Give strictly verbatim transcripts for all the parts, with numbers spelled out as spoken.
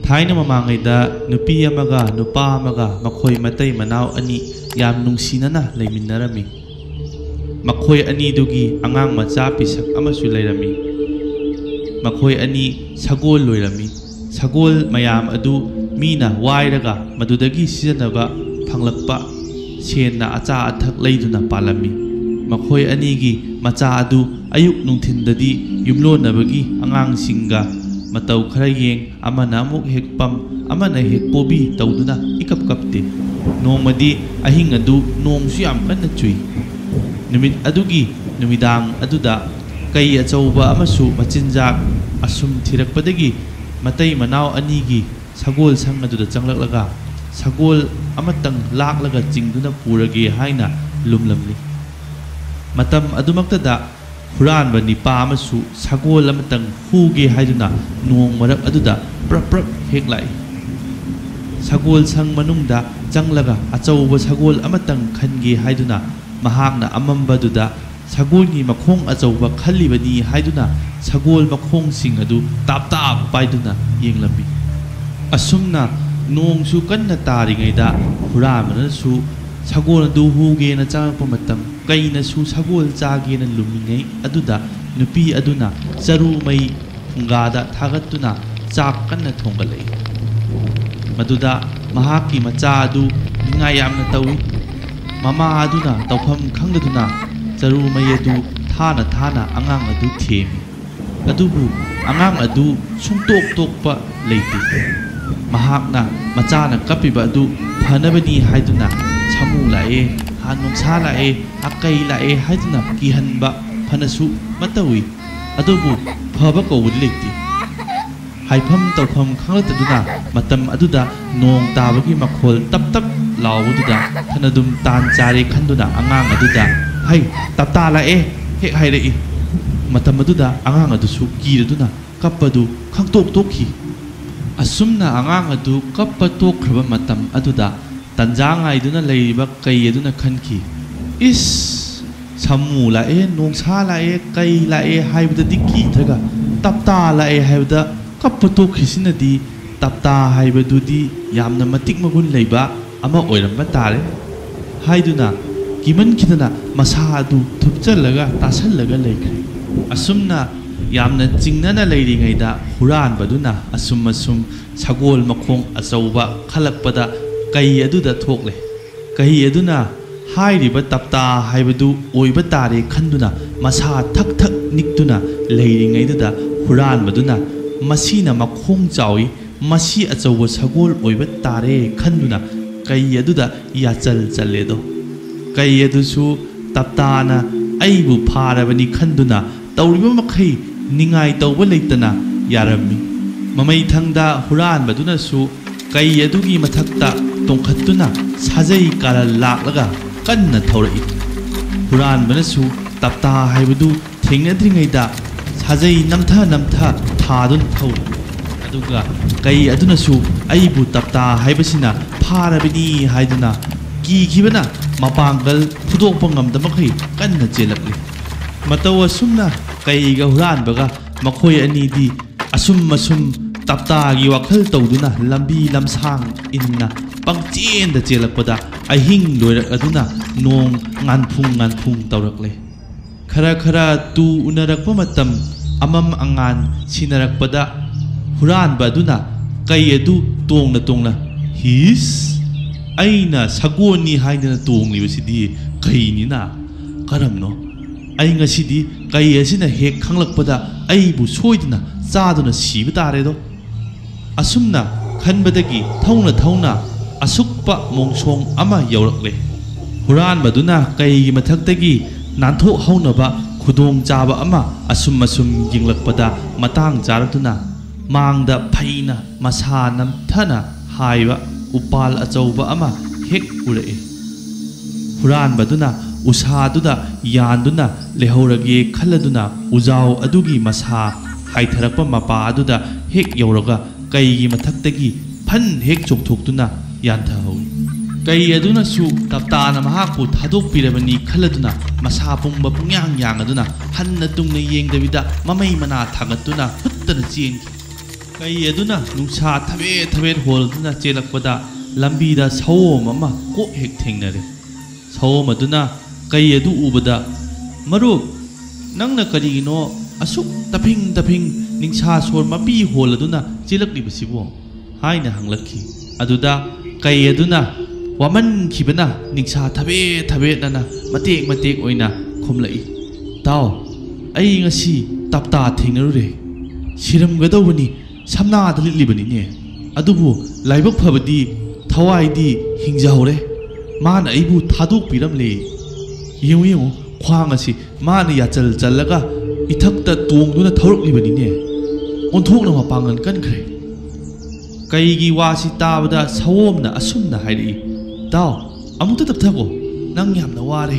ꯊꯥꯏꯅ ꯃꯃꯥꯡꯉꯩꯗ ꯅꯨꯄꯤ ꯑꯃꯒ ꯅꯨꯄꯥ ꯑꯃꯒ ꯃꯈꯣꯏ ꯃꯇꯩ ꯃꯅꯥꯎ ꯑꯅꯤ ꯌꯥꯝ ꯅꯨꯡꯁꯤꯅꯅ ꯂꯩꯃꯤꯟꯅꯔꯝꯃꯤ꯫ ꯃꯈꯣꯏ ꯑꯅꯤꯗꯨꯒꯤ ꯑꯉꯥꯡ ꯃꯆꯥ ꯄꯤꯁꯛ ꯑꯃꯁꯨ ꯂꯩꯔꯝꯃꯤ꯫ ꯃꯈꯣꯏ ꯑꯅꯤ ꯁꯒꯣꯜ ꯂꯣꯏꯔꯝꯃꯤ꯫ ꯁꯒꯣꯜ ꯃꯌꯥꯝ ꯑꯗꯨ ꯃꯤꯅ ꯋꯥꯏꯔꯒ ꯃꯗꯨꯗꯒꯤ ꯁꯤꯖꯤꯟꯅꯕ ꯐꯪꯂꯛꯄ ꯁꯦꯟꯅ ꯑꯆꯥ ꯑꯊꯛ ꯂꯩꯗꯨꯅ ꯄꯥꯜꯂꯝꯃꯤ꯫ ꯃꯈꯣꯏ ꯑꯅꯤꯒꯤ ꯃꯆꯥ ꯑꯗꯨ ꯑꯌꯨꯛ ꯅꯨꯡꯊꯤꯟꯗꯗꯤ ꯌꯨꯝꯂꯣꯟꯅꯕꯒꯤ ꯑꯉꯥꯡꯁꯤꯡꯒ ꯃꯇꯧ ꯈꯔ ꯌꯦꯡ, ꯑꯃꯅ ꯑꯃꯨꯛ ꯍꯦꯛ ꯄꯝ, ꯑꯃꯅ ꯍꯦꯛ ꯄꯣꯕꯤ ꯇꯧꯗꯨꯅ ꯏꯀꯞ ꯀꯞꯇꯦ꯫ ꯅꯣꯡꯃꯗꯤ ꯑꯍꯤꯡ ꯑꯗꯨ ꯅꯣꯡꯁꯨ ꯌꯥꯝ ꯀꯟꯅ ꯆꯨꯏ꯫ ꯅꯨꯃꯤꯠ ꯑꯗꯨꯒꯤ ꯅꯨꯃꯤꯗꯥꯡ ꯑꯗꯨꯗ ꯀꯩ ꯑꯆꯧꯕ ꯑꯃꯁꯨ ꯃꯆꯤꯟꯖꯥꯛ ꯑꯁꯨꯝ ꯊꯤꯔꯛꯄꯗꯒꯤ ꯃꯇꯩ ꯃꯅꯥꯎ ꯑꯅꯤꯒꯤ ꯁꯒꯣꯜ ꯁꯪ ꯑꯗꯨꯗ ꯆꯪꯂꯛꯂꯒ ꯁꯒꯣꯜ ꯑꯃꯇꯪ ꯂꯥꯛꯂꯒ ꯆꯤꯡꯗꯨꯅ ꯄꯨꯔꯒꯦ ꯍꯥꯏꯅ ꯂꯨꯝꯂꯝꯂꯤ꯫ ꯃꯇꯝ ꯑꯗꯨꯃꯛꯇꯗ ꯍꯨꯔꯥꯟꯕ ꯅꯤꯄꯥ ꯑꯃꯁꯨ ꯁꯒꯣꯜ ꯑꯃꯇꯪ ꯍꯨꯒꯦ ꯍꯥꯏꯗꯨꯅ ꯅꯣꯡ ꯃꯔꯛ ꯑꯗꯨꯗ ꯄ꯭ꯔꯞ ꯄ꯭ꯔꯞ ꯍꯦꯛ ꯂꯥꯛꯏ꯫ ꯁꯒꯣꯜ ꯁꯪ ꯃꯅꯨꯡꯗ ꯆꯪꯂꯒ ꯑꯆꯧꯕ ꯁꯒꯣꯜ ꯑꯃꯇꯪ ꯈꯟꯒꯦ ꯍꯥꯏꯗꯨꯅ ꯃꯍꯥꯛꯅ ꯑꯃꯝꯕꯗꯨꯗ ꯁꯒꯣꯜꯒꯤ ꯃꯈꯣꯡ ꯑꯆꯧꯕ ꯈꯜꯂꯤꯕꯅꯤ ꯍꯥꯏꯗꯨꯅ ꯁꯒꯣꯜ ꯃꯈꯣꯡꯁꯤꯡ ꯑꯗꯨ ꯇꯥꯞ ꯇꯥꯞ ꯄꯥꯏꯗꯨꯅ ꯌꯦꯡꯂꯝꯃꯤ꯫ ꯑꯁꯨꯝꯅ ꯅꯣꯡꯁꯨ ꯀꯟꯅ ꯇꯥꯔꯤꯉꯩꯗ ꯍꯨꯔꯥꯟꯕꯅꯁꯨ ꯁꯒꯣꯜ ꯑꯗꯨ ꯍꯨꯒꯦꯅ ꯆꯪꯂꯛꯄ ꯃꯇꯝ, ꯀꯩꯅꯁꯨ ꯁꯒꯣꯜ ꯆꯥꯒꯦꯅ ꯂꯨꯝꯃꯤꯉꯩ ꯑꯗꯨꯗ ꯅꯨꯄꯤ ꯑꯗꯨꯅ ꯆꯔꯨ ꯃꯩ ꯐꯨꯡꯒꯥꯗ ꯊꯥꯒꯠꯇꯨꯅ ꯆꯥꯛ ꯀꯟꯅ ꯊꯣꯡꯒꯠꯂꯛꯏ꯫ ꯃꯗꯨꯗ ꯃꯍꯥꯛꯀꯤ ꯃꯆꯥ ꯑꯗꯨ ꯅꯤꯡꯉꯥꯏ ꯌꯥꯝꯅ ꯇꯧꯏ꯫ ꯃꯃꯥ ꯑꯗꯨꯅ ꯇꯧꯐꯝ ꯈꯪꯗꯗꯨꯅ ꯆꯔꯨ ꯃꯩ ꯑꯗꯨ ꯊꯥꯅ ꯊꯥꯅ ꯑꯉꯥꯡ ꯑꯗꯨ ꯊꯦꯝꯃꯤ꯫ ꯑꯗꯨꯕꯨ ꯑꯉꯥꯡ ꯑꯗꯨ ꯁꯨꯡꯇꯣꯛ ꯇꯣꯛꯄ ꯂꯩꯇꯦ꯫ ꯃꯍꯥꯛꯅ ꯃꯆꯥꯅ ꯀꯞꯄꯤꯕ ꯑꯗꯨ ꯐꯅꯕꯅꯤ ꯍꯥꯏꯗꯨꯅ ꯁꯥꯃꯨ ꯂꯥꯛꯑꯦ, ꯍꯥ ꯅꯣꯡꯁꯥ ꯂꯥꯛꯑꯦ, ꯑꯀꯩ ꯂꯥꯛꯑꯦ ꯍꯥꯏꯗꯨꯅ ꯀꯤꯍꯟꯕ ꯐꯅꯁꯨ ꯃꯇꯧꯏ꯫ ꯑꯗꯨꯕꯨ ꯐꯕ ꯀꯧꯕꯗꯤ ꯂꯩꯇꯦ꯫ ꯍꯥꯏꯐꯝ ꯇꯧꯐꯝ ꯈꯪꯂꯛꯇꯗꯨꯅ ꯃꯇꯝ ꯑꯗꯨꯗ ꯅꯣꯡ ꯇꯥꯕꯒꯤ ꯃꯈꯣꯜ ꯇꯞ ꯇꯞ ꯂꯥꯎꯕꯗꯨꯗ ꯐꯅꯗꯨꯝ ꯇꯥꯟ ꯆꯥꯔꯦ ꯈꯟꯗꯨꯅ ꯑꯉꯥꯡ ꯑꯗꯨꯗ "ꯍꯩ, ꯇꯞꯇꯥ ꯂꯥꯛꯑꯦ" ꯍꯦꯛ ꯍꯥꯏꯔꯛꯏ꯫ ꯃꯇꯝ ꯑꯗꯨꯗ ꯑꯉꯥꯡ ꯑꯗꯨꯁꯨ ꯀꯤꯔꯗꯨꯅ ꯀꯞꯄꯗꯨ ꯈꯪꯇꯣꯛ ꯇꯣꯛꯈꯤ꯫ ꯑꯁꯨꯝꯅ ꯑꯉꯥꯡ ꯑꯗꯨ ꯀꯞꯄ ꯇꯣꯛꯈ꯭ꯔꯕ ꯃꯇꯝ ꯑꯗꯨꯗ ꯇꯟꯖꯥ ꯉꯥꯏꯗꯨꯅ ꯂꯩꯔꯤꯕ ꯀꯩ ꯑꯗꯨꯅ ꯈꯟꯈꯤ, "ꯏꯁ! ꯁꯥꯃꯨ ꯂꯥꯛꯑꯦ, ꯅꯣꯡꯁꯥ ꯂꯥꯛꯑꯦ, ꯀꯩ ꯂꯥꯛꯑꯦ ꯍꯥꯏꯕꯗꯗꯤ ꯀꯤꯗ꯭ꯔꯒ ꯇꯞꯇꯥ ꯂꯥꯛꯑꯦ ꯍꯥꯏꯕꯗ ꯀꯞꯄ ꯇꯣꯛꯈꯤꯁꯤꯅꯗꯤ "ꯇꯞꯇꯥ ꯍꯥꯏꯕꯗꯨꯗꯤ ꯌꯥꯝꯅ ꯃꯇꯤꯛ ꯃꯒꯨꯟ ꯂꯩꯕ ꯑꯃ ꯑꯣꯏꯔꯝꯕ ꯇꯥꯔꯦ" ꯍꯥꯏꯗꯨꯅ ꯀꯤꯃꯟꯈꯤꯗꯅ ꯃꯁꯥ ꯑꯗꯨ ꯊꯨꯞꯆꯜꯂꯒ ꯇꯥꯁꯜꯂꯒ ꯂꯩꯈ꯭ꯔꯦ꯫ ꯑꯁꯨꯝꯅ ꯌꯥꯝꯅ ꯆꯤꯡꯅꯅ ꯂꯩꯔꯤꯉꯩꯗ ꯍꯨꯔꯥꯟꯕꯗꯨꯅ ꯑꯁꯨꯝ ꯑꯁꯨꯝ ꯁꯒꯣꯜ ꯃꯈꯣꯡ ꯑꯆꯧꯕ ꯈꯜꯂꯛꯄꯗ ꯀꯩ ꯑꯗꯨꯗ ꯊꯣꯛꯂꯦ꯫ ꯀꯩ ꯑꯗꯨꯅ ꯍꯥꯏꯔꯤꯕ ꯇꯞꯇꯥ ꯍꯥꯏꯕꯗꯨ ꯑꯣꯏꯕ ꯇꯥꯔꯦ ꯈꯟꯗꯨꯅ ꯃꯁꯥ ꯊꯛ ꯊꯛ ꯅꯤꯛꯇꯨꯅ ꯂꯩꯔꯤꯉꯩꯗꯨꯗ ꯍꯨꯔꯥꯟꯕꯗꯨꯅ "ꯃꯁꯤꯅ ꯃꯈꯣꯡ ꯆꯥꯎꯏ, ꯃꯁꯤ ꯑꯆꯧꯕ ꯁꯒꯣꯜ ꯑꯣꯏꯕ ꯇꯥꯔꯦ" ꯈꯟꯗꯨꯅ ꯀꯩ ꯑꯗꯨꯗ ꯌꯥꯆꯜ ꯆꯜꯂꯦꯗꯣ꯫ ꯀꯩ ꯑꯗꯨꯁꯨ ꯇꯞꯇꯥꯅ ꯑꯩꯕꯨ ꯐꯥꯔꯕꯅꯤ ꯈꯟꯗꯨꯅ ꯇꯧꯔꯤꯕ ꯃꯈꯩ ꯅꯤꯡꯉꯥꯏ ꯇꯧꯕ ꯂꯩꯇꯅ ꯌꯥꯔꯝꯃꯤ꯫ ꯃꯃꯩꯊꯪꯗ ꯍꯨꯔꯥꯟꯕꯗꯨꯅꯁꯨ ꯀꯩ ꯑꯗꯨꯒꯤ ꯃꯊꯛꯇ ꯇꯣꯡꯈꯠꯇꯨꯅ ꯁꯥꯖꯩ ꯀꯥꯔꯟ ꯂꯥꯛꯂꯒ ꯀꯟꯅ ꯊꯧꯔꯛꯏ꯫ ꯍꯨꯔꯥꯟꯕꯅꯁꯨ ꯇꯞꯇꯥ ꯍꯥꯏꯕꯗꯨ ꯊꯦꯡꯅꯗ꯭ꯔꯤꯉꯩꯗ ꯁꯥꯖꯩ ꯅꯝꯊ ꯅꯝꯊ ꯊꯥꯗꯨꯅ ꯊꯧꯔꯤ꯫ ꯑꯗꯨꯒ ꯀꯩ ꯑꯗꯨꯅꯁꯨ ꯑꯩꯕꯨ ꯇꯞꯇꯥ ꯍꯥꯏꯕꯁꯤꯅ ꯐꯥꯔꯕꯅꯤ ꯍꯥꯏꯗꯨꯅ ꯀꯤꯈꯤꯕꯅ ꯃꯄꯥꯡꯒꯜ ꯐꯨꯗꯣꯛꯄ ꯉꯝꯗꯕ ꯃꯈꯩ ꯀꯟꯅ ꯆꯦꯜꯂꯛꯂꯤ꯫ ꯃꯇꯧ ꯑꯁꯨꯝꯅ ꯀꯩꯒ ꯍꯨꯔꯥꯟꯕꯒ ꯃꯈꯣꯏ ꯑꯅꯤꯗꯤ ꯑꯁꯨꯝ ꯑꯁꯨꯝ ꯇꯞꯇꯥꯒꯤ ꯋꯥꯈꯜ ꯇꯧꯗꯨꯅ ꯂꯝꯕꯤ ꯂꯝꯁꯥꯡ ꯏꯟꯅ ꯄꯪꯆꯦꯟꯗ ꯆꯦꯜꯂꯛꯄꯗ ꯑꯍꯤꯡ ꯂꯣꯏꯔꯛꯂꯗꯨꯅ ꯅꯣꯡ ꯉꯥꯟꯐꯨꯡ ꯉꯥꯟꯐꯨꯡ ꯇꯧꯔꯛꯂꯦ꯫ ꯈꯔ ꯈꯔ ꯇꯨ ꯎꯅꯔꯛꯄ ꯃꯇꯝ, ꯑꯃꯝ ꯑꯉꯥꯟ ꯁꯤꯟꯅꯔꯛꯄꯗ ꯍꯨꯔꯥꯟꯕ ꯑꯗꯨꯅ ꯀꯩ ꯑꯗꯨ ꯇꯣꯡꯅ ꯇꯣꯡꯅ, "ꯍꯤꯁ! ꯑꯩꯅ ꯁꯒꯣꯜꯅꯤ ꯍꯥꯏꯗꯅ ꯇꯣꯡꯂꯤꯕꯁꯤꯗꯤ ꯀꯩꯅꯤꯅ? ꯀꯔꯝꯅꯣ? ꯑꯩ ꯉꯁꯤꯗꯤ ꯀꯩ ꯑꯁꯤꯅ ꯍꯦꯛ ꯈꯪꯂꯛꯄꯗ ꯑꯩꯕꯨ ꯁꯣꯏꯗꯅ ꯆꯥꯗꯨꯅ ꯁꯤꯕ ꯇꯥꯔꯦꯗꯣ!" ꯑꯁꯨꯝꯅ ꯈꯟꯕꯗꯒꯤ ꯊꯧꯅ ꯊꯧꯅ ꯑꯁꯨꯛꯄ ꯃꯣꯡꯁꯣꯡ ꯑꯃ ꯌꯧꯔꯛꯂꯦ꯫ ꯍꯨꯔꯥꯟꯕꯗꯨꯅ ꯀꯩꯒꯤ ꯃꯊꯛꯇꯒꯤ ꯅꯥꯟꯊꯣꯛꯍꯧꯅꯕ ꯈꯨꯗꯣꯡꯆꯥꯕ ꯑꯃ ꯑꯁꯨꯝ ꯑꯁꯨꯝ ꯌꯦꯡꯂꯛꯄꯗ ꯃꯇꯥꯡ ꯆꯥꯔꯛꯇꯨꯅ ꯃꯥꯡꯗ ꯐꯩꯅ ꯃꯁꯥ ꯅꯝꯊꯅ ꯍꯥꯏꯕ ꯎꯄꯥꯜ ꯑꯆꯧꯕ ꯑꯃ ꯍꯦꯛ ꯎꯔꯛꯏ꯫ ꯍꯨꯔꯥꯟꯕꯗꯨꯅ ꯎꯁꯥꯗꯨꯗ ꯌꯥꯟꯗꯨꯅ ꯂꯩꯍꯧꯔꯒꯦ ꯈꯜꯂꯗꯨꯅ ꯎꯖꯥꯎ ꯑꯗꯨꯒꯤ ꯃꯁꯥ ꯍꯥꯏꯊꯔꯛꯄ ꯃꯄꯥ ꯑꯗꯨꯗ ꯍꯦꯛ ꯌꯧꯔꯒ ꯀꯩꯒꯤ ꯃꯊꯛꯇꯒꯤ ꯐꯟ ꯍꯦꯛ ꯆꯣꯡꯊꯣꯛꯇꯨꯅ ꯌꯥꯟꯊꯍꯧꯏ꯫ ꯀꯩ ꯑꯗꯨꯅꯁꯨ ꯇꯞꯇꯥꯅ ꯃꯍꯥꯛꯄꯨ ꯊꯥꯗꯣꯛꯄꯤꯔꯕꯅꯤ ꯈꯜꯂꯗꯨꯅ ꯃꯁꯥ ꯄꯨꯝꯕ ꯄꯨꯡꯌꯥꯡ ꯌꯥꯡꯉꯗꯨꯅ ꯍꯟꯅ ꯇꯨꯡꯅ ꯌꯦꯡꯗꯕꯤꯗ ꯃꯃꯩ ꯃꯅꯥ ꯊꯥꯡꯒꯠꯇꯨꯅ ꯍꯨꯠꯇꯅ ꯆꯦꯟꯈꯤ꯫ ꯀꯩ ꯑꯗꯨꯅ ꯅꯨꯡꯁꯥ ꯊꯕꯦꯠ ꯊꯕꯦꯠ ꯍꯣꯜꯗꯨꯅ ꯆꯦꯜꯂꯛꯄꯗ ꯂꯝꯕꯤꯗ ꯁꯑꯣꯝ ꯑꯃ ꯀꯣꯛ ꯍꯦꯛ ꯊꯦꯡꯅꯔꯦ꯫ ꯁꯑꯣꯝ ꯑꯗꯨꯅ ꯀꯩ ꯑꯗꯨ ꯎꯕꯗ, "ꯃꯔꯨꯞ, ꯅꯪꯅ ꯀꯔꯤꯒꯤꯅꯣ ꯑꯁꯨꯛ ꯇꯞꯐꯤꯡ ꯇꯞꯐꯤꯡ ꯅꯤꯡꯁꯥ ꯁꯣꯔ ꯃꯄꯤ ꯍꯣꯜꯂꯗꯨꯅ ꯆꯦꯜꯂꯛꯂꯤꯕꯁꯤꯕꯣ?" ꯍꯥꯏꯅ ꯍꯪꯂꯛꯈꯤ꯫ ꯑꯗꯨꯗ ꯀꯩ ꯑꯗꯨꯅ ꯋꯥꯃꯟꯈꯤꯕꯅ ꯅꯤꯡꯁꯥ ꯊꯕꯦꯠ ꯊꯕꯦꯠꯅꯅ ꯃꯇꯦꯛ ꯃꯇꯦꯛ ꯑꯣꯏꯅ ꯈꯨꯝꯂꯛꯏ, "ꯏꯇꯥꯎ, ꯑꯩ ꯉꯁꯤ ꯇꯞꯇꯥ ꯊꯦꯡꯅꯔꯨꯔꯦ꯫ ꯁꯤꯔꯝꯒꯗꯧꯕꯅꯤ, ꯁꯝꯅꯥꯗ ꯂꯤꯠꯂꯤꯕꯅꯤꯅꯦ꯫ ꯑꯗꯨꯕꯨ ꯂꯥꯏꯕꯛ ꯐꯕꯗꯤ ꯊꯋꯥꯏꯗꯤ ꯍꯤꯡꯖꯍꯧꯔꯦ꯫ ꯃꯥꯅ ꯑꯩꯕꯨ ꯊꯥꯗꯣꯛꯄꯤꯔꯝꯂꯦ꯫ ꯌꯦꯡꯉꯨ, ꯌꯦꯡꯉꯨ, ꯈ꯭ꯋꯥꯡ ꯑꯁꯤ ꯃꯥꯅ ꯌꯥꯆꯜ ꯆꯜꯂꯒ ꯏꯊꯛꯇ ꯇꯣꯡꯗꯨꯅ ꯊꯧꯔꯛꯂꯤꯕꯅꯤꯅꯦ꯫ ꯑꯣꯟꯊꯣꯛꯅ ꯃꯄꯥꯡꯒꯜ ꯀꯟꯈ꯭ꯔꯦ꯫" ꯀꯩꯒꯤ ꯋꯥꯁꯤ ꯇꯥꯕꯗ ꯁꯑꯣꯝꯅ ꯑꯁꯨꯝꯅ ꯍꯥꯏꯔꯛꯏ, "ꯏꯇꯥꯎ, ꯑꯃꯨꯛꯇ ꯇꯞꯊꯒꯣ꯫ ꯅꯪ ꯌꯥꯝꯅ ꯋꯥꯔꯦ꯫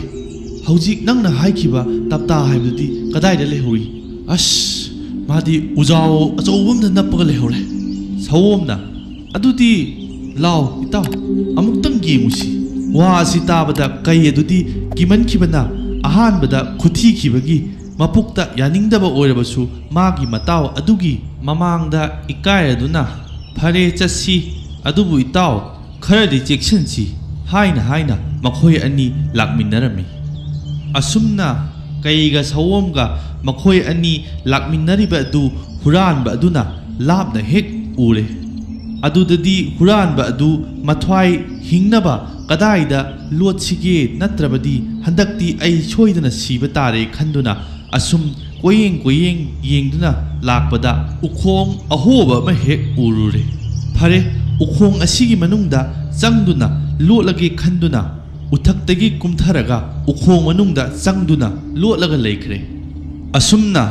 ꯍꯧꯖꯤꯛ ꯅꯪꯅ ꯍꯥꯏꯈꯤꯕ ꯇꯞꯇꯥ ꯍꯥꯏꯕꯗꯨꯗꯤ ꯀꯗꯥꯏꯗ ꯂꯩꯍꯧꯔꯤ?" "ꯑꯁ, ꯃꯥꯗꯤ ꯎꯖꯥꯎ ꯑꯆꯧꯕ ꯑꯃꯗ ꯅꯞꯄꯒ ꯂꯩꯍꯧꯔꯦ꯫" ꯁꯑꯣꯝꯅ, "ꯑꯗꯨꯗꯤ ꯂꯥꯎ, ꯏꯇꯥꯎ, ꯑꯃꯨꯛꯇꯪ ꯌꯦꯡꯉꯨꯁꯤ꯫" ꯋꯥ ꯑꯁꯤ ꯇꯥꯕꯗ ꯀꯩ ꯑꯗꯨꯗꯤ ꯀꯤꯃꯟꯈꯤꯕꯅ ꯑꯍꯥꯟꯕꯗ ꯈꯨꯊꯤꯈꯤꯕꯒꯤ ꯃꯄꯨꯛꯇ ꯌꯥꯅꯤꯡꯗꯕ ꯑꯣꯏꯔꯕꯁꯨ ꯃꯥꯒꯤ ꯃꯇꯥꯎ ꯑꯗꯨꯒꯤ ꯃꯃꯥꯡꯗ ꯏꯀꯥꯏꯔꯗꯨꯅ, "ꯐꯔꯦ, ꯆꯠꯁꯤ, ꯑꯗꯨꯕꯨ ꯏꯇꯥꯎ, ꯈꯔꯗꯤ ꯆꯦꯛꯁꯤꯟꯁꯤ" ꯍꯥꯏꯅ ꯍꯥꯏꯅ ꯃꯈꯣꯏ ꯑꯅꯤ ꯂꯥꯛꯃꯤꯟꯅꯔꯝꯃꯤ꯫ ꯑꯁꯨꯝꯅ ꯀꯩꯒ ꯁꯑꯣꯝꯒ ꯃꯈꯣꯏ ꯑꯅꯤ ꯂꯥꯛꯃꯤꯟꯅꯔꯤꯕ ꯑꯗꯨ ꯍꯨꯔꯥꯟꯕ ꯑꯗꯨꯅ ꯂꯥꯞꯅ ꯍꯦꯛ ꯎꯔꯦ꯫ ꯑꯗꯨꯗꯗꯤ ꯍꯨꯔꯥꯟꯕ ꯑꯗꯨ ꯃꯊ꯭ꯋꯥꯏ ꯍꯤꯡꯅꯕ ꯀꯗꯥꯏꯗ ꯂꯣꯠꯁꯤꯒꯦ? ꯅꯠꯇ꯭ꯔꯕꯗꯤ ꯍꯟꯗꯛꯇꯤ ꯑꯩ ꯁꯣꯏꯗꯅ ꯁꯤꯕ ꯇꯥꯔꯦ ꯈꯟꯗꯨꯅ ꯑꯁꯨꯝ ꯀꯣꯏꯌꯦꯡ ꯀꯣꯏꯌꯦꯡ ꯌꯦꯡꯗꯨꯅ ꯂꯥꯛꯄꯗ ꯎꯈꯣꯡ ꯑꯍꯣꯕ ꯑꯃ ꯍꯦꯛ ꯎꯔꯨꯔꯦ꯫ ꯐꯔꯦ, ꯎꯈꯣꯡ ꯑꯁꯤꯒꯤ ꯃꯅꯨꯡꯗ ꯆꯪꯗꯨꯅ ꯂꯣꯠꯂꯒꯦ ꯈꯟꯗꯨꯅ ꯎꯊꯛꯇꯒꯤ ꯀꯨꯝꯊꯔꯒ ꯎꯈꯣꯡ ꯃꯅꯨꯡꯗ ꯆꯪꯗꯨꯅ ꯂꯣꯠꯂꯒ ꯂꯩꯈ꯭ꯔꯦ꯫ ꯑꯁꯨꯝꯅ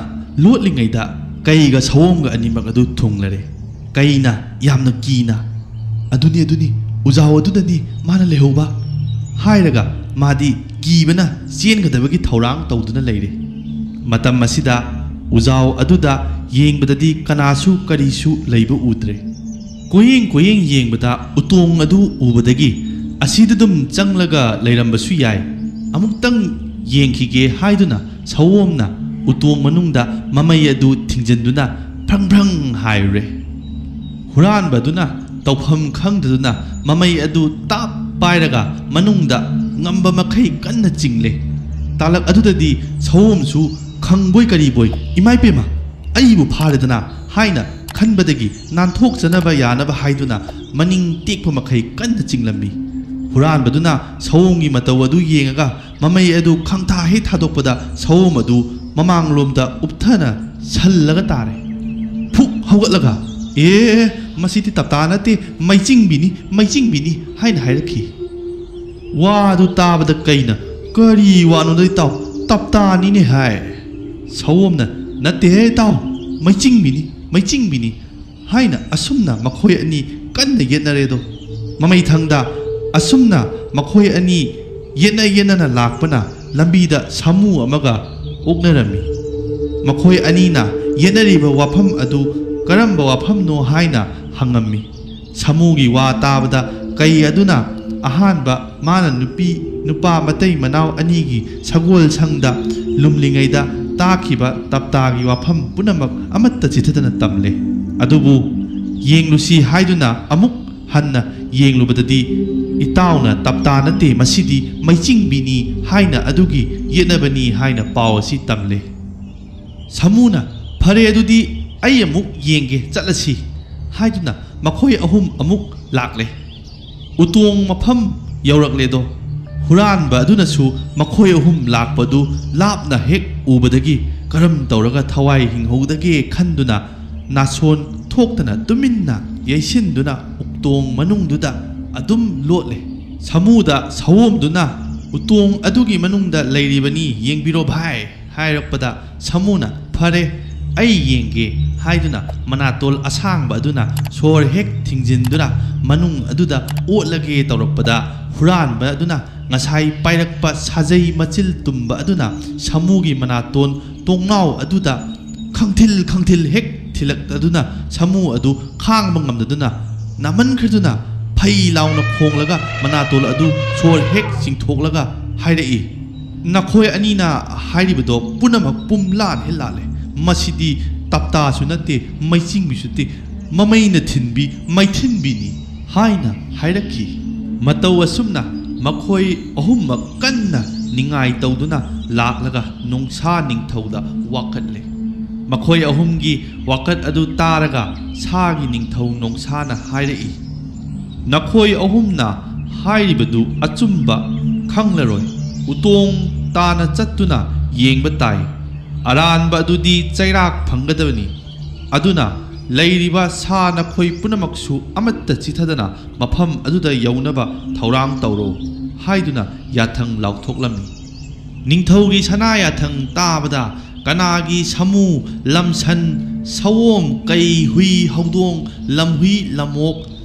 ꯂꯣꯠꯂꯤꯉꯩꯗ ꯀꯩꯒ ꯁꯑꯣꯝꯒ ꯑꯅꯤꯃꯛ ꯑꯗꯨ ꯊꯨꯡꯂꯔꯦ꯫ ꯀꯩꯅ ꯌꯥꯝꯅ ꯀꯤꯅ, "ꯑꯗꯨꯅꯤ, ꯑꯗꯨꯅꯤ, ꯎꯖꯥꯎ ꯑꯗꯨꯗꯅꯤ ꯃꯥꯅ ꯂꯩꯍꯧꯕ" ꯍꯥꯏꯔꯒ ꯃꯥꯗꯤ ꯀꯤꯕꯅ ꯆꯦꯟꯒꯗꯕꯒꯤ ꯊꯧꯔꯥꯡ ꯇꯧꯗꯨꯅ ꯂꯩꯔꯦ꯫ ꯃꯇꯝ ꯑꯁꯤꯗ ꯎꯖꯥꯎ ꯑꯗꯨꯗ ꯌꯦꯡꯕꯗꯗꯤ ꯀꯅꯥꯁꯨ ꯀꯔꯤꯁꯨ ꯂꯩꯕ ꯎꯗ꯭ꯔꯦ꯫ ꯀꯣꯏꯌꯦꯡ ꯀꯣꯏꯌꯦꯡ ꯌꯦꯡꯕꯗ ꯎꯇꯣꯡ ꯑꯗꯨ ꯎꯕꯗꯒꯤ "ꯑꯁꯤꯗ ꯑꯗꯨꯝ ꯆꯪꯂꯒ ꯂꯩꯔꯝꯕꯁꯨ ꯌꯥꯏ, ꯑꯃꯨꯛꯇꯪ ꯌꯦꯡꯈꯤꯒꯦ" ꯍꯥꯏꯗꯨꯅ ꯁꯑꯣꯝꯅ ꯎꯇꯣꯡ ꯃꯅꯨꯡꯗ ꯃꯃꯩ ꯑꯗꯨ ꯊꯤꯡꯖꯤꯟꯗꯨꯅ ꯐ꯭ꯔꯪ ꯐ꯭ꯔꯪ ꯍꯥꯏꯔꯨꯔꯦ꯫ ꯍꯨꯔꯥꯟꯕꯗꯨꯅ ꯇꯧꯐꯝ ꯈꯪꯗꯗꯨꯅ ꯃꯃꯩ ꯑꯗꯨ ꯇꯥꯞ ꯄꯥꯏꯔꯒ ꯃꯅꯨꯡꯗ ꯉꯝꯕ ꯃꯈꯩ ꯀꯟꯅ ꯆꯤꯡꯂꯦ꯫ ꯇꯥꯂꯛ ꯑꯗꯨꯗꯗꯤ ꯁꯑꯣꯝꯁꯨ ꯈꯪꯕꯣꯏ ꯀꯔꯤꯕꯣꯏ, "ꯏꯃꯥꯏ ꯄꯦꯝꯃ, ꯑꯩꯕꯨ ꯐꯥꯔꯦꯗꯅ" ꯍꯥꯏꯅ ꯈꯟꯕꯗꯒꯤ ꯅꯥꯟꯊꯣꯛꯆꯅꯕ ꯌꯥꯅꯕ ꯍꯥꯏꯗꯨꯅ ꯃꯅꯤꯡ ꯇꯦꯛꯄ ꯃꯈꯩ ꯀꯟꯅ ꯆꯤꯡꯂꯝꯃꯤ꯫ ꯍꯨꯔꯥꯟꯕꯗꯨꯅ ꯁꯑꯣꯝꯒꯤ ꯃꯇꯧ ꯑꯗꯨ ꯌꯦꯡꯉꯒ ꯃꯃꯩ ꯑꯗꯨ ꯈꯪꯊꯥ ꯍꯦꯛ ꯊꯥꯗꯣꯛꯄꯗ ꯁꯑꯣꯝ ꯑꯗꯨ ꯃꯃꯥꯡꯂꯣꯝꯗ ꯎꯞꯊꯅ ꯁꯜꯂꯒ ꯇꯥꯔꯦ꯫ ꯐꯨꯛ ꯍꯧꯒꯠꯂꯒ, "ꯑꯦ, ꯃꯁꯤꯗꯤ ꯇꯞꯇꯥ ꯅꯠꯇꯦ, ꯃꯩꯆꯤꯡꯕꯤꯅꯤ, ꯃꯩꯆꯤꯡꯕꯤꯅꯤ" ꯍꯥꯏꯅ ꯍꯥꯏꯔꯛꯈꯤ꯫ ꯋꯥꯗꯨ ꯇꯥꯕꯗ ꯀꯩꯅ, "ꯀꯔꯤ ꯋꯥꯅꯣꯗ ꯏꯇꯥꯎ, ꯇꯞꯇꯥꯅꯤꯅꯦ" ꯍꯥꯏ꯫ ꯁꯑꯣꯝꯅ, "ꯅꯠꯇꯦꯍꯦ ꯏꯇꯥꯎ, ꯃꯩꯆꯤꯡꯕꯤꯅꯤ, ꯃꯩꯆꯤꯡꯕꯤꯅꯤ" ꯍꯥꯏꯅ ꯑꯁꯨꯝꯅ ꯃꯈꯣꯏ ꯑꯅꯤ ꯀꯟꯅ ꯌꯦꯠꯅꯔꯦꯗꯣ꯫ ꯃꯃꯩꯊꯪꯗ ꯑꯁꯨꯝꯅ ꯃꯈꯣꯏ ꯑꯅꯤ ꯌꯦꯠꯅ ꯌꯦꯠꯅꯅ ꯂꯥꯛꯄꯅ ꯂꯝꯕꯤꯗ ꯁꯥꯃꯨ ꯑꯃꯒ ꯑꯣꯛꯅꯔꯝꯃꯤ꯫ ꯃꯈꯣꯏ ꯑꯅꯤꯅ ꯌꯦꯠꯅꯔꯤꯕ ꯋꯥꯐꯝ ꯑꯗꯨ ꯀꯔꯝꯕ ꯋꯥꯐꯝꯅꯣ ꯍꯥꯏꯅ ꯍꯪꯉꯝꯃꯤ꯫ ꯁꯥꯃꯨꯒꯤ ꯋꯥ ꯇꯥꯕꯗ ꯀꯩ ꯑꯗꯨꯅ ꯑꯍꯥꯟꯕ ꯃꯥꯅ ꯅꯨꯄꯤ ꯅꯨꯄꯥ ꯃꯇꯩ ꯃꯅꯥꯎ ꯑꯅꯤꯒꯤ ꯁꯒꯣꯜꯁꯪꯗ ꯂꯨꯝꯂꯤꯉꯩꯗ ꯇꯥꯈꯤꯕ ꯇꯞꯇꯥꯒꯤ ꯋꯥꯐꯝ ꯄꯨꯝꯅꯃꯛ ꯑꯃꯠꯇ ꯆꯤꯊꯗꯅ ꯇꯝꯂꯦ꯫ ꯑꯗꯨꯕꯨ ꯌꯦꯡꯂꯨꯁꯤ ꯍꯥꯏꯗꯨꯅ ꯑꯃꯨꯛ ꯍꯟꯅ ꯌꯦꯡꯂꯨꯕꯗꯗꯤ, "ꯏꯇꯥꯎꯅ ꯇꯞꯇꯥ ꯅꯠꯇꯦ, ꯃꯁꯤꯗꯤ ꯃꯩꯆꯤꯡꯕꯤꯅꯤ" ꯍꯥꯏꯅ ꯑꯗꯨꯒꯤ ꯌꯦꯠꯅꯕꯅꯤ ꯍꯥꯏꯅ ꯄꯥꯎ ꯑꯁꯤ ꯇꯝꯂꯦ꯫ ꯁꯥꯃꯨꯅ, "ꯐꯔꯦ, ꯑꯗꯨꯗꯤ ꯑꯩ ꯑꯃꯨꯛ ꯌꯦꯡꯒꯦ, ꯆꯠꯂꯁꯤ" ꯍꯥꯏꯗꯨꯅ ꯃꯈꯣꯏ ꯑꯍꯨꯝ ꯑꯃꯨꯛ ꯂꯥꯛꯂꯦ꯫ ꯎꯇꯣꯡ ꯃꯐꯝ ꯌꯧꯔꯛꯂꯦꯗꯣ꯫ ꯍꯨꯔꯥꯟꯕ ꯑꯗꯨꯅꯁꯨ ꯃꯈꯣꯏ ꯑꯍꯨꯝ ꯂꯥꯛꯄꯗꯨ ꯂꯥꯞꯅ ꯍꯦꯛ ꯎꯕꯗꯒꯤ ꯀꯔꯝ ꯇꯧꯔꯒ ꯊꯋꯥꯏ ꯍꯤꯡꯍꯧꯗꯒꯦ ꯈꯟꯗꯨꯅ ꯅꯥꯁꯣꯟ ꯊꯣꯛꯇꯅ ꯇꯨꯃꯤꯟꯅ ꯌꯩꯁꯤꯟꯗꯨꯅ ꯎꯇꯣꯡ ꯃꯅꯨꯡꯗꯨꯗ ꯑꯗꯨꯝ ꯂꯣꯠꯂꯦ꯫ ꯁꯥꯃꯨꯗ ꯁꯑꯣꯝꯗꯨꯅ, "ꯎꯇꯣꯡ ꯑꯗꯨꯒꯤ ꯃꯅꯨꯡꯗ ꯂꯩꯔꯤꯕꯅꯤ, ꯌꯦꯡꯕꯤꯔꯣ ꯚꯥꯏ" ꯍꯥꯏꯔꯛꯄꯗ ꯁꯥꯃꯨꯅ, "ꯐꯔꯦ, ꯑꯩ ꯌꯦꯡꯒꯦ" ꯍꯥꯏꯗꯨꯅ ꯃꯅꯥꯇꯣꯜ ꯑꯁꯥꯡꯕ ꯑꯗꯨꯅ ꯁꯣꯔ ꯍꯦꯛ ꯊꯤꯡꯖꯤꯟꯗꯨꯅ ꯃꯅꯨꯡ ꯑꯗꯨꯗ ꯑꯣꯠꯂꯒꯦ ꯇꯧꯔꯛꯄꯗ, ꯍꯨꯔꯥꯟꯕ ꯑꯗꯨꯅ ꯉꯁꯥꯏ ꯄꯥꯏꯔꯛꯄ ꯁꯥꯖꯩ ꯃꯆꯤꯜ ꯇꯨꯝꯕ ꯑꯗꯨꯅ ꯁꯥꯃꯨꯒꯤ ꯃꯅꯥꯇꯣꯟ ꯇꯣꯡꯅꯥꯎ ꯑꯗꯨꯗ ꯈꯪꯊꯤꯜ ꯈꯪꯊꯤꯜ ꯍꯦꯛ ꯊꯤꯜꯂꯛꯇꯗꯨꯅ ꯁꯥꯃꯨ ꯑꯗꯨ ꯈꯥꯡꯕ ꯉꯝꯗꯗꯨꯅ ꯅꯥꯃꯟꯈ꯭ꯔꯗꯨꯅ ꯐꯩ ꯂꯥꯎꯅ ꯈꯣꯡꯂꯒ ꯃꯅꯥꯇꯣꯜ ꯑꯗꯨ ꯁꯣꯔ ꯍꯦꯛ ꯆꯤꯡꯊꯣꯛꯂꯒ ꯍꯥꯏꯔꯛꯏ, "ꯅꯈꯣꯏ ꯑꯅꯤꯅ ꯍꯥꯏꯔꯤꯕꯗꯣ ꯄꯨꯝꯅꯃꯛ ꯄꯨꯝ ꯂꯥꯟ ꯍꯦꯛ ꯂꯥꯜꯂꯦ꯫ ꯃꯁꯤꯗꯤ ꯇꯞꯇꯥꯁꯨ ꯅꯠꯇꯦ, ꯃꯩꯆꯤꯡꯕꯤꯁꯨ ꯅꯠꯇꯦ, ꯃꯃꯩꯅ ꯊꯤꯟꯕꯤ ꯃꯩꯊꯤꯟꯕꯤꯅꯤ ꯍꯥꯏꯅ ꯍꯥꯏꯔꯛꯈꯤ꯫ ꯃꯇꯧ ꯑꯁꯨꯝꯅ ꯃꯈꯣꯏ ꯑꯍꯨꯝꯃꯛ ꯀꯟꯅ ꯅꯤꯡꯉꯥꯏ ꯇꯧꯗꯨꯅ ꯂꯥꯛꯂꯒ ꯅꯣꯡꯁꯥ ꯅꯤꯡꯊꯧꯗ ꯋꯥꯀꯠꯂꯦ꯫ ꯃꯈꯣꯏ ꯑꯍꯨꯝꯒꯤ ꯋꯥꯀꯠ ꯑꯗꯨ ꯇꯥꯔꯒ ꯁꯥꯒꯤ ꯅꯤꯡꯊꯧ ꯅꯣꯡꯁꯥꯅ ꯍꯥꯏꯔꯛꯏ, "ꯅꯈꯣꯏ ꯑꯍꯨꯝꯅ ꯍꯥꯏꯔꯤꯕꯗꯨ ꯑꯆꯨꯝꯕ ꯈꯪꯂꯔꯣꯏ꯫ ꯎꯇꯣꯡ ꯇꯥꯅ ꯆꯠꯇꯨꯅ ꯌꯦꯡꯕ ꯇꯥꯏ꯫ ꯑꯔꯥꯟꯕ ꯑꯗꯨꯗꯤ ꯆꯩꯔꯥꯛ ꯐꯪꯒꯗꯕꯅꯤ꯫ ꯑꯗꯨꯅ ꯂꯩꯔꯤꯕ ꯁꯥ ꯅꯈꯣꯏ ꯄꯨꯝꯅꯃꯛꯁꯨ ꯑꯃꯠꯇ ꯆꯤꯊꯗꯅ ꯃꯐꯝ ꯑꯗꯨꯗ ꯌꯧꯅꯕ ꯊꯧꯔꯥꯡ ꯇꯧꯔꯣ" ꯍꯥꯏꯗꯨꯅ ꯌꯥꯊꯪ ꯂꯥꯎꯊꯣꯛꯂꯝꯃꯤ꯫ ꯅꯤꯡꯊꯧꯒꯤ ꯁꯅꯥ ꯌꯥꯊꯪ ꯇꯥꯕꯗ ꯀꯅꯥꯒꯤ ꯁꯥꯃꯨ, ꯂꯝꯁꯟ, ꯁꯑꯣꯝ, ꯀꯩ, ꯍꯨꯏ, ꯍꯧꯗꯣꯡ, ꯂꯝꯍꯨꯏ, ꯂꯝꯑꯣꯛ,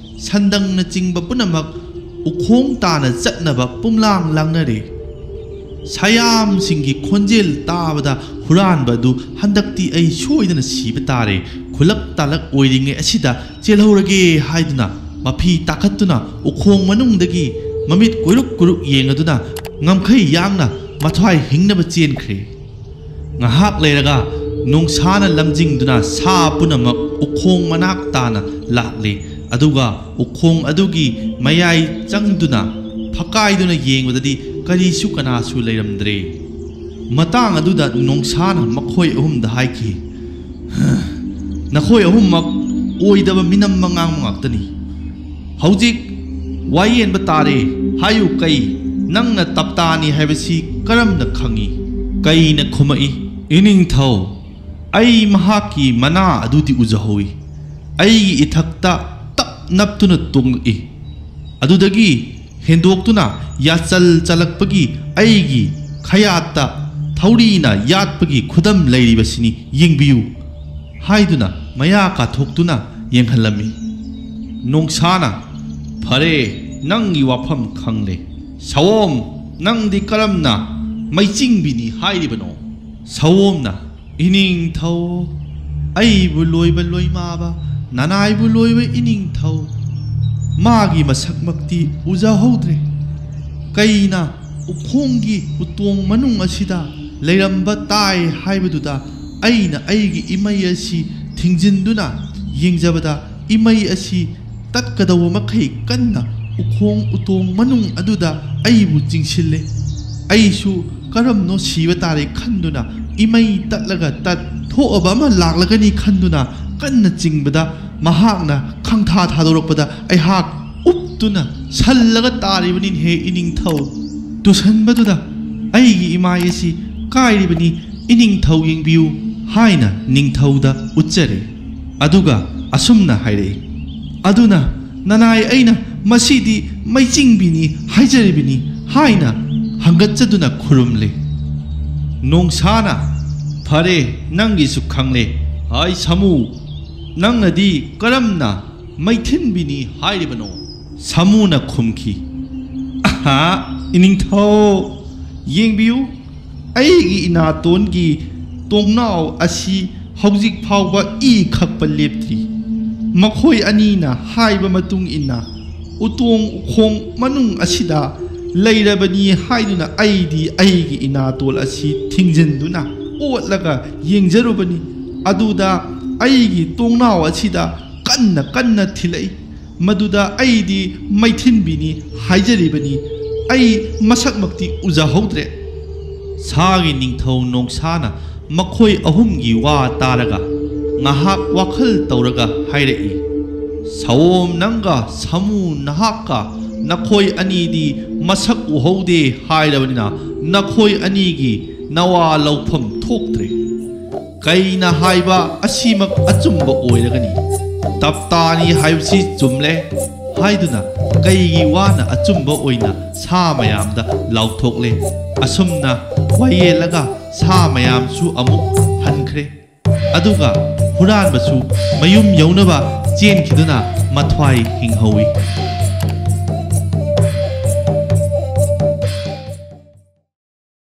ꯁꯟꯗꯪꯅꯆꯤꯡꯕ ꯄꯨꯝꯅꯃꯛ ꯎꯈꯣꯡ ꯇꯥꯅ ꯆꯠꯅꯕ ꯄꯨꯝꯂꯥꯡ ꯂꯥꯡꯅꯔꯦ꯫ ꯁꯌꯥꯝꯁꯤꯡꯒꯤ ꯈꯣꯟꯖꯦꯜ ꯇꯥꯕꯗ ꯍꯨꯔꯥꯟꯕ ꯑꯗꯨ "ꯍꯟꯗꯛꯇꯤ ꯑꯩ ꯁꯣꯏꯗꯅ ꯁꯤꯕ ꯇꯥꯔꯦ꯫ ꯈꯨꯜꯂꯛ ꯇꯥꯂꯛ ꯑꯣꯏꯔꯤꯉꯩ ꯑꯁꯤꯗ ꯆꯦꯜꯍꯧꯔꯒꯦ" ꯍꯥꯏꯗꯨꯅ ꯃꯐꯤ ꯇꯥꯈꯠꯇꯨꯅ ꯎꯈꯣꯡ ꯃꯅꯨꯡꯗꯒꯤ ꯃꯃꯤꯠ ꯀꯨꯔꯨꯛ ꯀꯨꯔꯨꯛ ꯌꯦꯡꯂꯗꯨꯅ ꯉꯝꯈꯩ ꯌꯥꯡꯅ ꯃꯊ꯭ꯋꯥꯏ ꯍꯤꯡꯅꯕ ꯆꯦꯟꯈ꯭ꯔꯦ꯫ ꯉꯥꯏꯍꯥꯛ ꯂꯩꯔꯒ ꯅꯣꯡꯁꯥꯅ ꯂꯝꯖꯤꯡꯗꯨꯅ ꯁꯥ ꯄꯨꯝꯅꯃꯛ ꯎꯈꯣꯡ ꯃꯅꯥꯛ ꯇꯥꯅ ꯂꯥꯛꯂꯦ꯫ ꯑꯗꯨꯒ ꯎꯈꯣꯡ ꯑꯗꯨꯒꯤ ꯃꯌꯥꯏ ꯆꯪꯗꯨꯅ ꯐꯛꯀꯥꯏꯗꯨꯅ ꯌꯦꯡꯕꯗꯗꯤ ꯀꯔꯤꯁꯨ ꯀꯅꯥꯁꯨ ꯂꯩꯔꯝꯗ꯭ꯔꯦ꯫ ꯃꯇꯥꯡ ꯑꯗꯨꯗ ꯅꯣꯡꯁꯥꯅ ꯃꯈꯣꯏ ꯑꯍꯨꯝꯗ ꯍꯥꯏꯈꯤ, "ꯅꯈꯣꯏ ꯑꯍꯨꯝꯃꯛ ꯑꯣꯏꯗꯕ ꯃꯤꯅꯝꯕ ꯉꯥꯡꯕ ꯉꯥꯛꯇꯅꯤ꯫ ꯍꯧꯖꯤꯛ ꯋꯥꯌꯦꯟꯕ ꯇꯥꯔꯦ꯫ ꯍꯥꯏꯌꯨ ꯀꯩ, ꯅꯪꯅ ꯇꯞꯇꯥꯅꯤ ꯍꯥꯏꯕꯁꯤ ꯀꯔꯝꯅ ꯈꯪꯏ?" ꯀꯩꯅ ꯈꯨꯝꯃꯛꯏ, "ꯏꯅꯤꯡꯊꯧ, ꯑꯩ ꯃꯍꯥꯛꯀꯤ ꯃꯅꯥ ꯑꯗꯨꯗꯤ ꯎꯖꯍꯧꯏ꯫ ꯑꯩꯒꯤ ꯏꯊꯛꯇ ꯇꯞ ꯅꯞꯇꯨꯅ ꯇꯣꯡꯂꯛꯏ꯫ ꯑꯗꯨꯗꯒꯤ ꯍꯦꯟꯗꯣꯛꯇꯨꯅ ꯌꯥꯆꯜ ꯆꯜꯂꯛꯄꯒꯤ ꯑꯩꯒꯤ ꯈꯌꯥꯠꯇ ꯊꯧꯔꯤꯅ ꯌꯥꯠꯄꯒꯤ ꯈꯨꯗꯝ ꯂꯩꯔꯤꯕꯁꯤꯅꯤ, ꯌꯦꯡꯕꯤꯌꯨ" ꯍꯥꯏꯗꯨꯅ ꯃꯌꯥ ꯀꯥꯊꯣꯛꯇꯨꯅ ꯌꯦꯡꯍꯜꯂꯝꯃꯤ꯫ ꯅꯣꯡꯁꯥꯅ, "ꯐꯔꯦ, ꯅꯪꯒꯤ ꯋꯥꯐꯝ ꯈꯪꯂꯦ꯫ ꯁꯑꯣꯝ, ꯅꯪꯗꯤ ꯀꯔꯝꯅ ꯃꯩꯆꯤꯡꯕꯤꯅꯤ ꯍꯥꯏꯔꯤꯕꯅꯣ?" ꯁꯑꯣꯝꯅ, "ꯏꯅꯤꯡꯊꯧ, ꯑꯩꯕꯨ ꯂꯣꯏꯕ ꯂꯣꯏꯃꯥꯕ, ꯅꯅꯥꯏꯕꯨ ꯂꯣꯏꯕ ꯏꯅꯤꯡꯊꯧ, ꯃꯥꯒꯤ ꯃꯁꯛꯃꯛꯇꯤ ꯎꯖꯍꯧꯗ꯭ꯔꯦ꯫ ꯀꯩꯅ ꯎꯈꯣꯡꯒꯤ ꯎꯇꯣꯡ ꯃꯅꯨꯡ ꯑꯁꯤꯗ ꯂꯩꯔꯝꯕ ꯇꯥꯏ ꯍꯥꯏꯕꯗꯨꯗ ꯑꯩꯅ ꯑꯩꯒꯤ ꯏꯃꯩ ꯑꯁꯤ ꯊꯤꯡꯖꯤꯟꯗꯨꯅ ꯌꯦꯡꯖꯕꯗ ꯏꯃꯩ ꯑꯁꯤ ꯇꯠꯀꯗꯧꯕ ꯃꯈꯩ ꯀꯟꯅ ꯎꯈꯣꯡ ꯎꯇꯣꯡ ꯃꯅꯨꯡ ꯑꯗꯨꯗ ꯑꯩꯕꯨ ꯆꯤꯡꯁꯤꯜꯂꯦ꯫ ꯑꯩꯁꯨ ꯀꯔꯝꯅꯣ ꯁꯤꯕ ꯇꯥꯔꯦ ꯈꯟꯗꯨꯅ, ꯏꯃꯩ ꯇꯠꯂꯒ ꯇꯠ ꯊꯣꯛꯑꯕ ꯑꯃ ꯂꯥꯛꯂꯒꯅꯤ ꯈꯟꯗꯨꯅ ꯀꯟꯅ ꯆꯤꯡꯕꯗ, ꯃꯍꯥꯛꯅ ꯈꯪꯊꯥ ꯊꯥꯗꯣꯔꯛꯄꯗ ꯑꯩꯍꯥꯛ ꯎꯞꯇꯨꯅ ꯁꯜꯂꯒ ꯇꯥꯔꯤꯕꯅꯤꯅꯦꯍꯦ ꯏꯅꯤꯡꯊꯧ꯫ ꯇꯨꯁꯟꯕꯗꯨꯗ ꯑꯩꯒꯤ ꯏꯃꯥꯏ ꯑꯁꯤ ꯀꯥꯏꯔꯤꯕꯅꯤ, ꯏꯅꯤꯡꯊꯧ ꯌꯦꯡꯕꯤꯌꯨ ꯍꯥꯏꯅ ꯅꯤꯡꯊꯧꯗ ꯎꯠꯆꯔꯦ꯫ ꯑꯗꯨꯒ ꯑꯁꯨꯝꯅ ꯍꯥꯏꯔꯛꯏ, "ꯑꯗꯨꯅ ꯅꯅꯥꯏ ꯑꯩꯅ ꯃꯁꯤꯗꯤ ꯃꯩꯆꯤꯡꯕꯤꯅꯤ ꯍꯥꯏꯖꯔꯤꯕꯅꯤ" ꯍꯥꯏꯅ ꯍꯪꯒꯠꯆꯗꯨꯅ ꯈꯨꯔꯨꯝꯂꯦ꯫ ꯅꯣꯡꯁꯥꯅ, "ꯐꯔꯦ, ꯅꯪꯒꯤꯁꯨ ꯈꯪꯂꯦ꯫ ꯍꯥꯏ ꯁꯥꯃꯨ, ꯅꯪꯅꯗꯤ ꯀꯔꯝꯅ ꯃꯩꯊꯤꯟꯕꯤꯅꯤ ꯍꯥꯏꯔꯤꯕꯅꯣ?" ꯁꯥꯃꯨꯅ ꯈꯨꯝꯈꯤ, "ꯑꯍꯥ, ꯏꯅꯤꯡꯊꯧ, ꯌꯦꯡꯕꯤꯌꯨ, ꯑꯩꯒꯤ ꯏꯅꯥꯇꯣꯟꯒꯤ ꯇꯣꯡꯅꯥꯎ ꯑꯁꯤ ꯍꯧꯖꯤꯛ ꯐꯥꯎꯕ ꯏ ꯈꯛꯄ ꯂꯦꯞꯇ꯭ꯔꯤ꯫ ꯃꯈꯣꯏ ꯑꯅꯤꯅ ꯍꯥꯏꯕ ꯃꯇꯨꯡ ꯏꯟꯅ ꯎꯇꯣꯡ ꯎꯈꯣꯡ ꯃꯅꯨꯡ ꯑꯁꯤꯗ ꯂꯩꯔꯕꯅꯤ ꯍꯥꯏꯗꯨꯅ ꯑꯩꯗꯤ ꯑꯩꯒꯤ ꯏꯅꯥꯇꯣꯜ ꯑꯁꯤ ꯊꯤꯡꯖꯤꯟꯗꯨꯅ ꯑꯣꯠꯂꯒ ꯌꯦꯡꯖꯔꯨꯕꯅꯤ꯫ ꯑꯗꯨꯗ ꯑꯩꯒꯤ ꯇꯣꯡꯅꯥꯎ ꯑꯁꯤꯗ ꯀꯟꯅ ꯀꯟꯅ ꯊꯤꯜꯂꯛꯏ꯫ ꯃꯗꯨꯗ ꯑꯩꯗꯤ ꯃꯩꯊꯤꯟꯕꯤꯅꯤ ꯍꯥꯏꯖꯔꯤꯕꯅꯤ꯫ ꯑꯩ ꯃꯁꯛꯃꯛꯇꯤ ꯎꯖꯍꯧꯗ꯭ꯔꯦ꯫" ꯁꯥꯒꯤ ꯅꯤꯡꯊꯧ ꯅꯣꯡꯁꯥꯅ ꯃꯈꯣꯏ ꯑꯍꯨꯝꯒꯤ ꯋꯥ ꯇꯥꯔꯒ ꯉꯥꯏꯍꯥꯛ ꯋꯥꯈꯜ ꯇꯧꯔꯒ ꯍꯥꯏꯔꯛꯏ, "ꯁꯑꯣꯝ ꯅꯪꯒ ꯁꯥꯃꯨ ꯅꯍꯥꯛꯀ ꯅꯈꯣꯏ ꯑꯅꯤꯗꯤ ꯃꯁꯛ ꯎꯍꯧꯗꯦ ꯍꯥꯏꯔꯕꯅꯤꯅ ꯅꯈꯣꯏ ꯑꯅꯤꯒꯤ ꯅꯋꯥ ꯂꯧꯐꯝ ꯊꯣꯛꯇ꯭ꯔꯦ꯫ ꯀꯩꯅ ꯍꯥꯏꯕ ꯑꯁꯤꯃꯛ ꯑꯆꯨꯝꯕ ꯑꯣꯏꯔꯒꯅꯤ꯫ ꯇꯞꯇꯥꯅꯤ ꯍꯥꯏꯕꯁꯤ ꯆꯨꯝꯂꯦ" ꯍꯥꯏꯗꯨꯅ ꯀꯩꯒꯤ ꯋꯥꯅ ꯑꯆꯨꯝꯕ ꯑꯣꯏꯅ ꯁꯥ ꯃꯌꯥꯝꯗ ꯂꯥꯎꯊꯣꯛꯂꯦ꯫ ꯑꯁꯨꯝꯅ ꯋꯥꯌꯦꯜꯂꯒ ꯁꯥ ꯃꯌꯥꯝꯁꯨ ꯑꯃꯨꯛ ꯍꯟꯈ꯭ꯔꯦ꯫ ꯑꯗꯨꯒ ꯍꯨꯔꯥꯟꯕꯁꯨ ꯃꯌꯨꯝ ꯌꯧꯅꯕ ꯆꯦꯟꯈꯤꯗꯨꯅ ꯃꯊ꯭ꯋꯥꯏ ꯍꯤꯡꯍꯧꯏ꯫